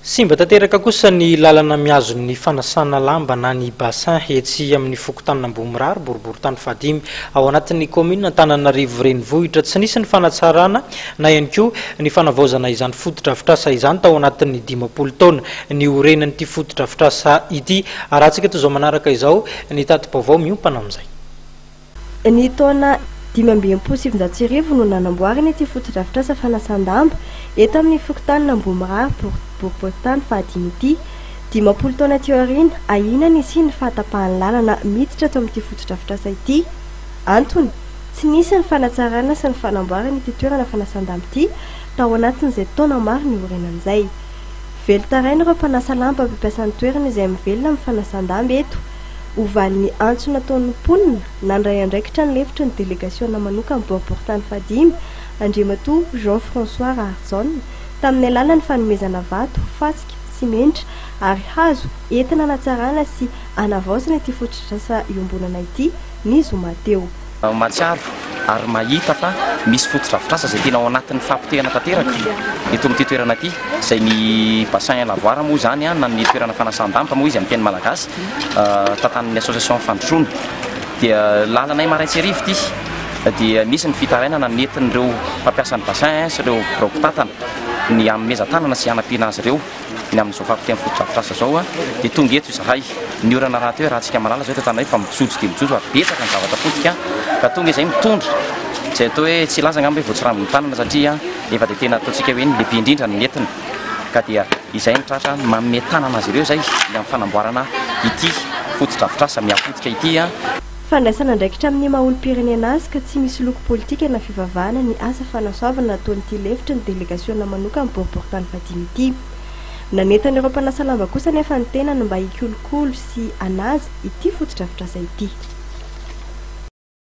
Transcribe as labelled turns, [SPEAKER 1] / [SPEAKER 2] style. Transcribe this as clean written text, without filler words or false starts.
[SPEAKER 1] Simba tanteraka kosa ny lalana mihazo ny fanasana lamba na ny bassin etsy amin'ny fokontanin'Ambohimirary, boriborintany fahadimy ao anatin'ny kaominina Antananarivo Renivohitra. Tsy nisy ny fanatsarana na ihany koa ny fanavaozana izany fotodrafitrasa izany tao anatin'ny 50 taona niorenan'ity fotodrafitrasa ity. Arahantsika toy izao manaraka izao ny tati-baovao miompana amin'izay.
[SPEAKER 2] Ny taona 1965 no nanamboarana ity fotodrafitrasa fanasan-damba eto amin'ny fokontanin'Ambohimirary, boriborintany fahadimy ity. 50 taona aty aoriana, ahiana ny hisian'ny fahatapahan'ny lalana miditra ato amin'ity fotodrafitrasa ity. Antony, tsy nisy ny fanatsarana sy ny fanamboarana ity toerana fanasan-damba ity tao anatin'izay taona maro niorenan'izay. Velon-taraina ireo mpanasa lamba mpampiasa ny toerana izay mivelona amin'ny fanasan-damba eto. Ho valin'ny antso nataon'ny mponina, nandray andraikitra ny lefitry ny delegasiona manokan'ny boriborintany fahadimy, Andriamatoa Jean François Raharijaona, tamin'ny alalan'ny fanomezana vato, fasika, simenitra ary hazo entina hanatsarana sy hanavaozana ity fotodrafitrasa iombonana ity, ny zoma teo.
[SPEAKER 3] Mahatsiaro ary mahita fa misy fotodrafitrasa izay tena ao anatin'ny fahapotehana tanteraka eto amin'ity toerana ity, izay ny bassin à lavoir moa izany na ny toerana fanasan-damba moa izy amin'ny teny malagasy, tantanin'ny association Fandrosoana. Dia lalanay marain-tsy hariva ity, dia misy ny fitarainana nentin'ireo mpampiasa ny bassin sy ireo birao mpitantana ny hanomezan-tanana sy hanampiana azy ireo. Ny amin'izao fahapotehan'ny fotodrafitrasa izao dia tonga eto izahay. Ny orana rahateo iarahantsika mahalala izao eto Antananarivo fa mijojo dia mijojo ary betsaka ny zavatra potika ka tonga izahay mitondra izay atao hoe tsy hilaza angamba hoe voatsirambin'ny tanana satria efa dia tena ataontsika hoe ny lehibe indrindra no nentina ka dia izay no tratra manome tanana azy ireo izay ny amin'ny fanamboarana ity fotodrafitrasa mihapotika ity.
[SPEAKER 2] Fandraisana andraikitra amin'ny maha olom-pirenena azy ka tsy misy loko politika na fivavahana ny asa fanasoavana nataon'ity lefitry ny delegasiona manokan'ny boriborintany fahadimy ity. Nanentana ireo mpanasa lamba kosa anefa ny tenany mba hikolokolo sy hanaja ity fotodrafitrasa ity.